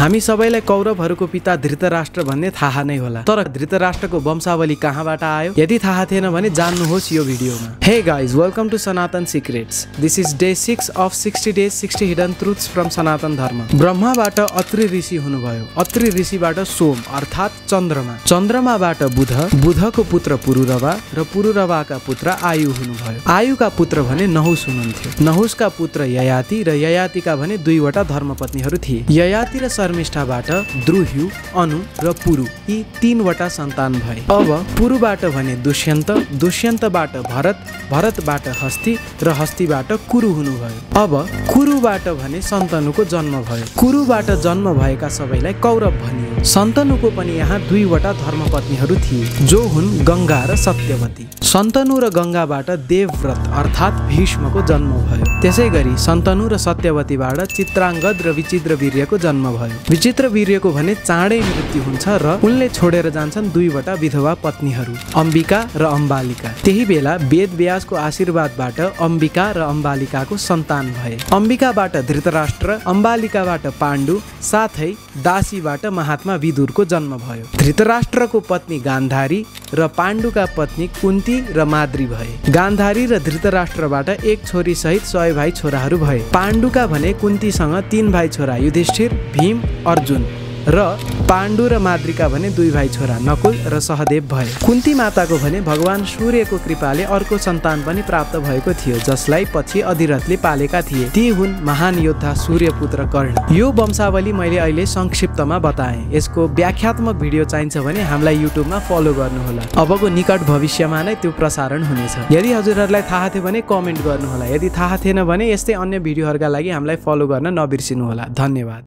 हामी सबैलाई कौरवहरूको पिता धृतराष्ट्र भन्ने थाहा नै होला, तर धृतराष्ट्रको वंशावली कहाँबाट आयो यदि थाहा थिएन भने जान्नुहोस् यो भिडियोमा। Hey guys, welcome to Sanatan secrets. This is day 6 of 60 days 60 hidden truths from Sanatan Dharma. ब्रह्माबाट Atri ऋषि हुनुभयो, अत्रि ऋषिबाट सोम अर्थात चन्द्रमा, चन्द्रमाबाट बुध, बुधको पुत्र पुरुरवा र पुरुरवाका पुत्र आयु हुनुभयो। आयुका पुत्र भने नहुस हुनुहुन्थ्यो, नहुसका पुत्र ययाति र ययातिका भने दुईवटा धर्मपत्नीहरू थिए। ययाति र शर्मिष्ठाबाट द्रुह्यु, अनु र पुरु यी तीनवटा सन्तान भए। अब पुरुबाट भने दुष्यन्त, दुष्यन्तबाट भरत, भरतबाट हस्ती र हस्तीबाट कुरु हुनुभयो। अब कुरुबाट भने सन्तनुको जन्म भयो। कुरुबाट जन्म भएका सबैलाई कौरव भनियो। सन्तनुको पनि यहाँ दुईवटा धर्मपत्नीहरू थिए जो हुन् गङ्गा र सत्यवती। सन्तनु र गङ्गाबाट देवव्रत अर्थात् भीष्मको जन्म भयो। त्यसै गरी सन्तनु र सत्यवतीबाट चित्राङ्गद र विचित्रवीर्यको जन्म भयो। विचित्रवीर्यको भने चाँडै मृत्यु हुन्छ र उनले छोडेर जान्छन् दुईवटा विधवा पत्नीहरू, अम्बिका र अम्बालिका। त्यही बेला वेदव्यासको आशीर्वादबाट अम्बिका र अम्बालिकाको सन्तान भए। अम्बिकाबाट धृतराष्ट्र, अम्बालिकाबाट पाण्डु, साथै दासीबाट महात्मा विदुरको जन्म भयो। धृतराष्ट्रको पत्नी गान्धारी र पाण्डुका पत्नी कुन्ती र माद्री भए। गान्धारी र धृतराष्ट्रबाट एक छोरी सहित 100 भाइ छोराहरू भए। पाण्डुका भने कुन्तीसँग 3 भाइ छोरा युधिष्ठिर, भीम, अर्जुन र पाण्डु र माद्रीका भने 2 भाइ छोरा नकुल र सहदेव भए। कुन्ती माताको भने भगवान सूर्यको कृपाले अर्को सन्तान पनि प्राप्त भएको थियो जसलाई पछि अधिरथले पालेका थिए। ती हुन् महान योद्धा सूर्यपुत्र कर्ण। यो वंशावली मैले अहिले संक्षिप्तमा बताएँ। यसको व्याख्यात्मक भिडियो चाहिन्छ भने हामीलाई युट्युबमा फलो गर्नुहोला। अबको निकट भविष्यमा नै त्यो प्रसारण हुनेछ। यदि हजुरहरूलाई थाहा थियो भने कमेन्ट गर्नुहोला, यदि थाहा थिएन भने यस्तै अन्य भिडियोहरूका लागि हामीलाई फलो गर्न नबिर्सिनुहोला। धन्यवाद।